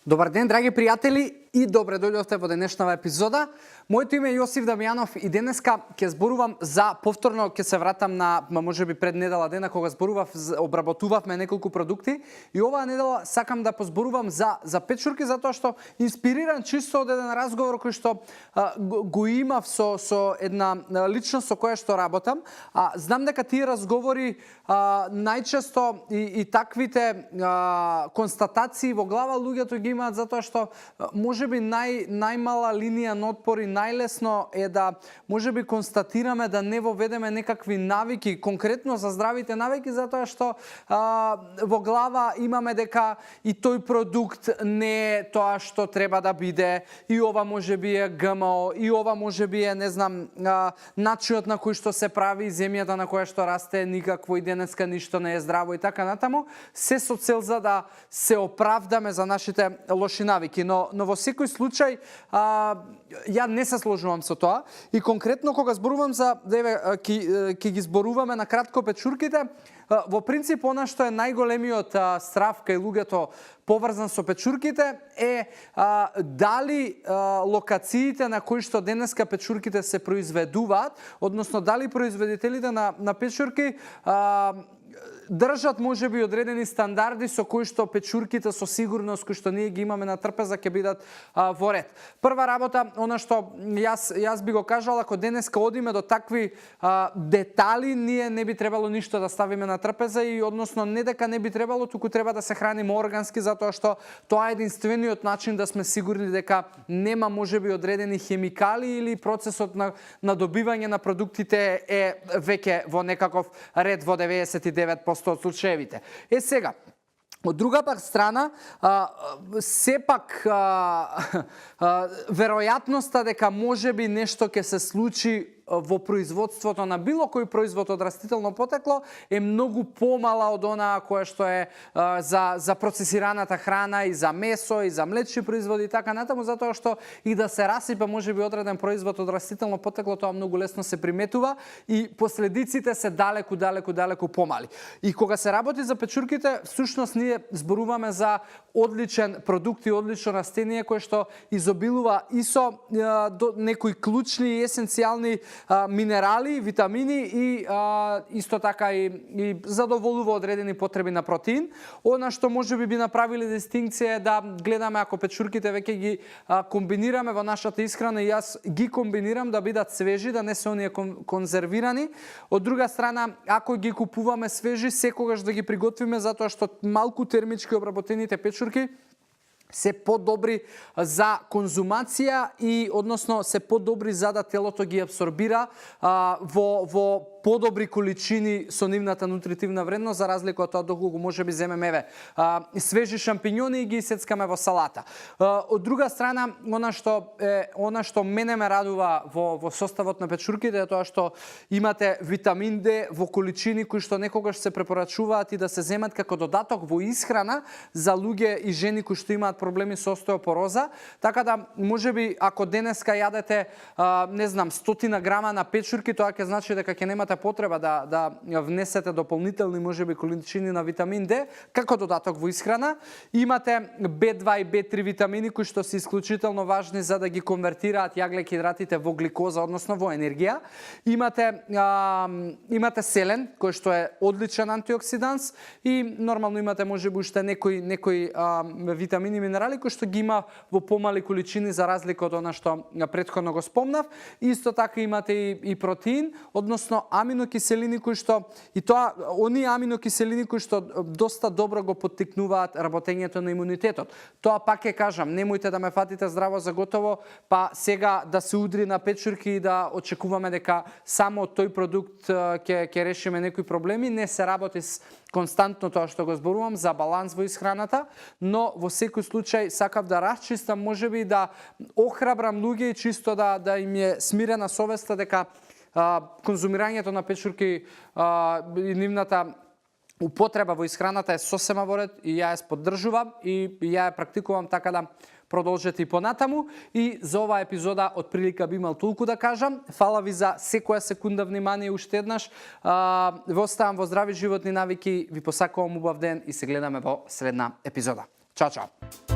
Добар ден, драги пријатели, и добре дојдовте во денешнава епизода. Моето име е Јосиф Дамјанов и денеска ќе зборувам за повторно ќе се вратам на можеби пред недела дена кога обработувавме неколку продукти и оваа недела сакам да позборувам за печурки затоа што инспириран чисто од еден разговор кој што го имав со една личност со која што работам. Знам дека тие разговори најчесто и таквите констатации во глава луѓето ги имаат затоа што можеби најмала линија на отпор и најлесно е да можеби констатираме да не воведеме некакви навики, конкретно за здравите навики, затоа што во глава имаме дека и тој продукт не е тоа што треба да биде, и ова можеби е ГМО, и ова можеби е, не знам, начинот на кој што се прави, земјата на која што расте никакво и денеска ништо не е здраво и така натаму, се со цел за да се оправдаме за нашите лоши навики, но во секој случај ја не се сложувам со тоа и конкретно кога зборувам за ќе ги зборуваме на кратко печурките, во принцип она што е најголемиот страв кај луѓето поврзан со печурките е дали локациите на кои што денеска печурките се произведуваат, односно дали производителите на печурки држат можеби одредени стандарди со кои што печурките со сигурност кои што ние ги имаме на трпеза ќе бидат во ред. Прва работа, она што јас би го кажал, ако денеска одиме до такви детали, ние не би требало ништо да ставиме на трпеза и односно не дека не би требало, туку треба да се храниме органски затоа што тоа е единствениот начин да сме сигурни дека нема можеби одредени хемикали или процесот на добивање на продуктите е веќе во некаков ред во 99% од случаевите. Сега, од друга пак страна, сепак веројатноста дека можеби нешто ќе се случи во производството на било кој производ од растително потекло е многу помала од онаа која што е за процесираната храна и за месо и за млечни производи и така натаму, затоа што и да се расипе можеби одреден производ од растително потекло, тоа многу лесно се приметува и последиците се далеку помали. И кога се работи за печурките, всушност ние зборуваме за одличен продукт и одлично растение кое што изобилува и со некои клучни и есенцијални минерали, витамини и исто така и задоволува одредени потреби на протеин. Она што можеби би направили дистинкција е да гледаме ако печурките веќе ги комбинираме во нашата исхрана, и јас ги комбинирам да бидат свежи, да не се оние конзервирани. Од друга страна, ако ги купуваме свежи, секогаш да ги приготвиме затоа што малку термички обработените печурки се подобри за конзумација и односно се подобри за да телото ги абсорбира во подобри количини со нивната нутритивна вредност, за разлика од тоа доколку можеби земеме свежи шампињони и ги сецкаме во салата. Од друга страна, она што мене ме радува во составот на печурките е тоа што имате витамин Д во количини кои што некогаш се препорачуваат и да се земат како додаток во исхрана за луѓе и жени кои што имаат проблеми со остеопороза, така да можеби ако денеска јадете не знам 100 грама на печурки, тоа ќе значи дека ќе немате потреба да внесете дополнителни можеби количини на витамин Д како додаток во исхрана. Имате B2 и B3 витамини кои што се исклучително важни за да ги конвертираат јаглек-хидратите во гликоза, односно во енергија. Имате селен кој што е одличен антиоксиданс и нормално имате можеби уште некои витамини, минерали кои што ги има во помали количини за разлика од она што претходно го спомнав. Исто така имате и протеин, односно аминокиселини кои што и тоа оние аминокиселини кои што доста добро го поттикнуваат работењето на имунитетот. Тоа пак ќе кажам, немојте да ме фатите здраво за готово, па сега да се удри на печурки и да очекуваме дека само тој продукт ќе решиме некои проблеми. Не се работи константно тоа што го зборувам за баланс во исхраната, но во секој случај сакав да расчистам, можеби да охрабрам луѓе и чисто да им е смирена совеста дека конзумирањето на печурки и нивната употреба во исхраната е сосема во ред и ја поддржувам и ја практикувам, така да продолжете и понатаму. И за оваа епизода од прилика би имал толку да кажам. Фала ви за секоја секунда внимание уште еднаш. Ве оставам во здрави животни навики, ви посакувам убав ден и се гледаме во следна епизода. Чао, чао!